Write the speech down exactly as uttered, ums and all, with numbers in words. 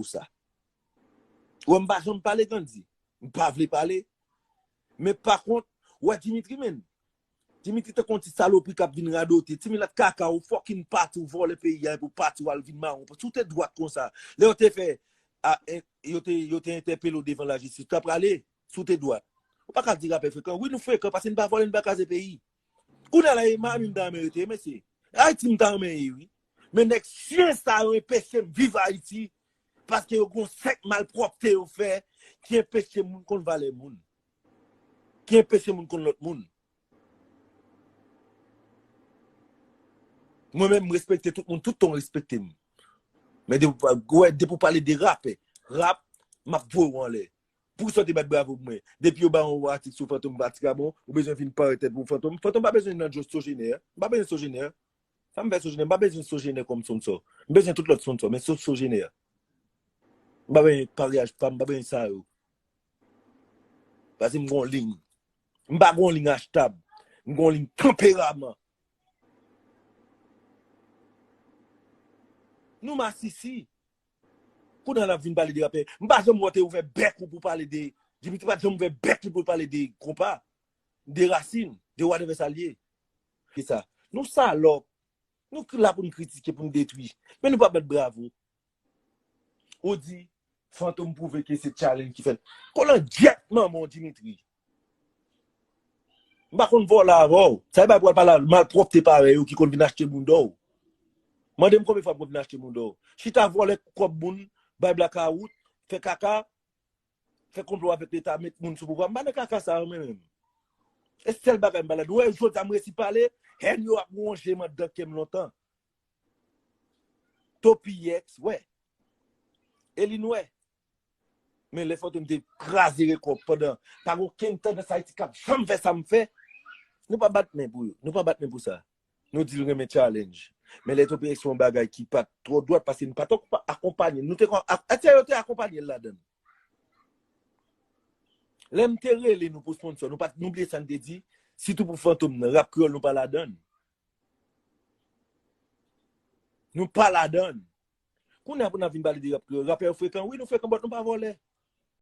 pou sa. Ou wè, m pa janm pale Gandhi. M pa vle pale. Men pa kont, ou wè Dimitri, menm. Dimitri te konn ti salopri k ap vin radote. Ti milat kaka, ou fucking pati, ou vòlè peyi a, epi w pati, w al vin mawon. Si w te dwat konsa, lè yo te fè, a, en, yo te, yo te entèpele w devan lajistis, ou ta prale, si w te dwat. Ou pa ka di rapè frekan. Wi, nou frekan, paske n pa vòlè, n pa kraze peyi. Kounye a la, e Miami m ta renmen rete, mesye. Ayiti m ta renmen ye, wi. Men nèg chyen sa yo enpeche m viv Ayiti, paske yo gon sèk malpwòpte yo fè ki enpeche moun konn valè moun, ki enpeche moun konn lòt moun. Mwen menm, m respekte tout moun, tout tan w respekte m. Men depi w pa-, wè, depi w pale de rapè, rap, m ap voye w anlè. Poukisa w te bat bravo pou mwen? Depi yo ba yon atik sou Fantom, Vatikamon, ou bezwen vin parèt tèt pou Fantom. Fantom pa bezwen nan Joe Sogener. M pa bezwen Sogener. Sa m fè Sogener? M pa bezwen Sogener kòm sponsor. M bezwen tout lòt sponsor, men sof Sogener. M pa bezwen paryaj pa m, m pa bezwen sa yo. Paske m gon liy. M pa gon liy achtab. M gon liy tanperaman. Nou masisi. Kounye a n ap vin pale de rapè. M pa janm wè w te ouvè bèk ou pou pale de, Dimitri pa t janm ouvè bèk li pou l pale de konpa, de rasin, de whatever sa l ye. Se sa. Nou salòp. Nou k-, la pou n kritike, pou n detwi. Men nou pa bat bravo. Ou di, Fantom pwouve ke se challenge ki fèt. Kolangyèt manman w, Dimitri. M pa konn vòlè avè w. Sa e bay pou al pale a malpwòpte parèy ou ki konn vin achte bounda w. Mande m konbyen fwa m konn vin achte bounda w. Chita vòlè kòb moun, bay blakawout, fè kaka, fè konplo avèk Leta, met moun sou pouvwa. M pa nan kaka sa yo, mwen menm. E sèl bagay m pa ladan. Ou wè, jodi a m resi pale, hèn yo ap wonje m anndan kè m lontan. Topiyex, wè. Elin, wè. Men lè Fantom te kraze rekò pandan, pa gen okenn tandans Ayiti k ap janm fè sa m fè. Nou pa bat men pou yo. Nou pa bat men pou sa. Nou di l renmen challenge. Men lè Topiyex fè yon bagay ki pa t twò dwat, paske nou pa t akonpanye l. Nou te kon-, a-, atè yo te akonpanye l ladan l. Lè m te rele nou pou sponsor, nou pa t, nou bliye sa n te di, sitou pou Fantom nan, rap kreyòl nou pa ladan l. Nou pa ladan l. Kounye a pou n ap vin pale de rap kreyòl. Rapè yo frekan, wi, nou frekan, but nou pa vòlè.